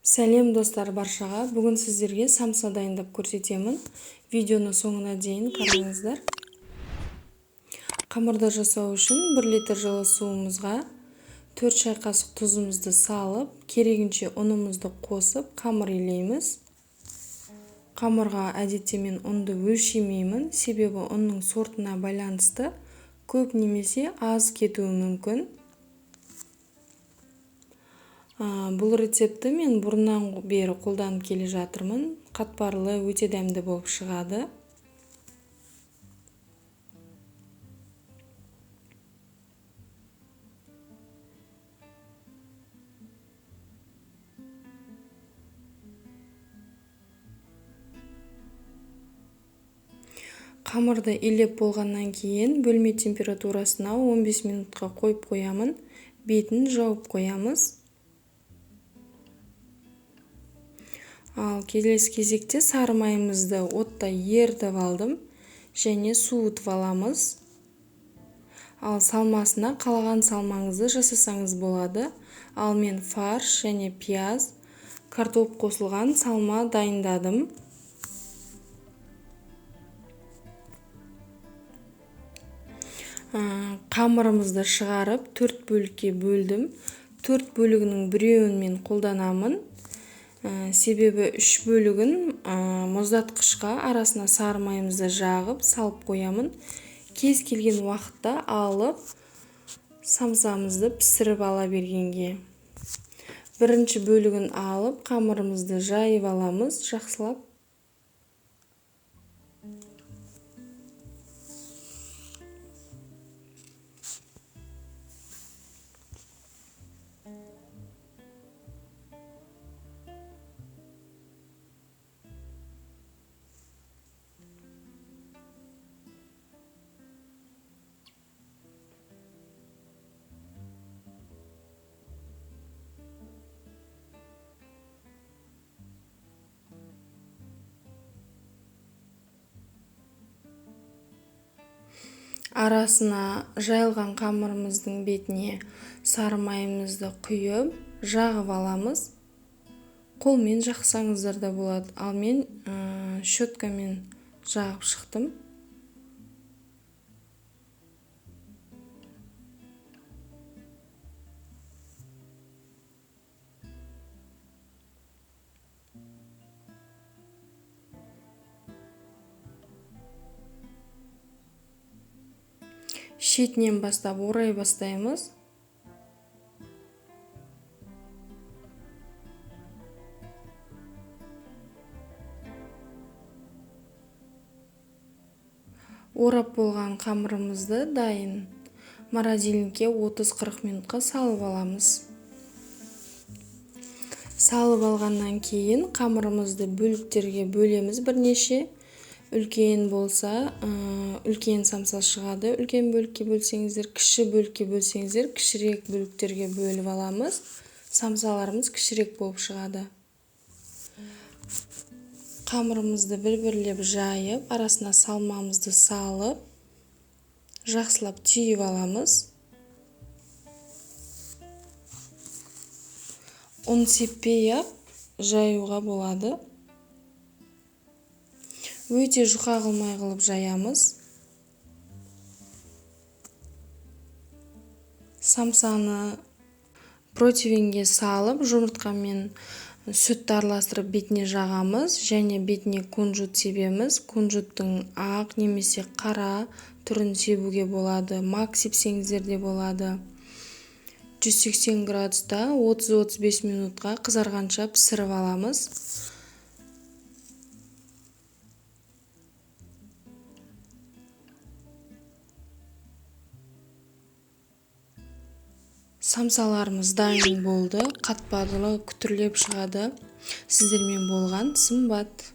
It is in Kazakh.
Сәлем достар баршаға. Бүгін сіздерге самса дайындап көрсетемін. Видеоны соңына дейін қараңыздар. Қамырды жасау үшін 1 литр жылы суымызға 4 шай қасық тұзымызды салып, керегінше ұнымызды қосып қамыр илейміз. Қамырға әдетте мен ұнды өлшемеймін, себебі ұнның сортына байланысты көп немесе аз кетуі мүмкін. Бұл рецептті мен бұрыннан бері қолданып келе жатырмын. Қатпарлы, өте дәмді болып шығады. Қамырды илеп болғаннан кейін бөлме температурасына 15 минутқа қойып қоямын. Бетін жауып қоямыз. Ал келесі кезекте сары майымызды отта ерітіп алдым және суытып аламыз. Ал салмасына қалаған салмаңызды жасасаңыз болады. Ал мен фарш және пияз, картоп қосылған салма дайындадым. Қамырымызды шығарып 4 бөлікке бөлдім. 4 бөлігінің біреуін мен қолданамын. Себебі 3 бөлігін мұздатқышқа арасына сары майымызды жағып салып қоямын. Кез келген уақытта алып самсамызды пісіріп ала бергенге. Бірінші бөлігін алып қамырымызды жайып аламыз жақсылап. Арасына жайылған қамырымыздың бетіне сары майымызды құйып, жағып аламыз. Қолмен жақсаңыздар да болады. Ал мен щеткамен жағып шықтым. Шетінен бастап орай бастаймыз. Орап болған қамырымызды дайын морозильникке 30-40 минутқа салып аламыз. Салып алғаннан кейін қамырымызды бөліктерге бөлеміз бірнеше. Үлкен болса, үлкен самса шығады. Үлкен бөлікке бөлсеңіздер, кіші бөлікке бөлсеңіздер, кішірек бөліктерге бөліп аламыз. Самсаларымыз кішірек болып шығады. Қамырымызды бір-бірлеп жайып, арасына салмамызды салып, жақсылап түйіп аламыз. Ұн сеппей-ақ жаюға болады. Өте жұқа қылмай қылып жаямыз. Самсаны противенге салып, жұмыртқамен сүтті араластырып бетіне жағамыз және бетіне кунжут себеміз. Кунжуттың ақ немесе қара түрін себуге болады. Мак сепсеңіздер де болады. 180 градуста 30-35 минутқа қызарғанша пісіріп аламыз. Самсаларымыз дайын болды, қатпарлы күтірлеп шығады. Сіздермен болған Сымбат.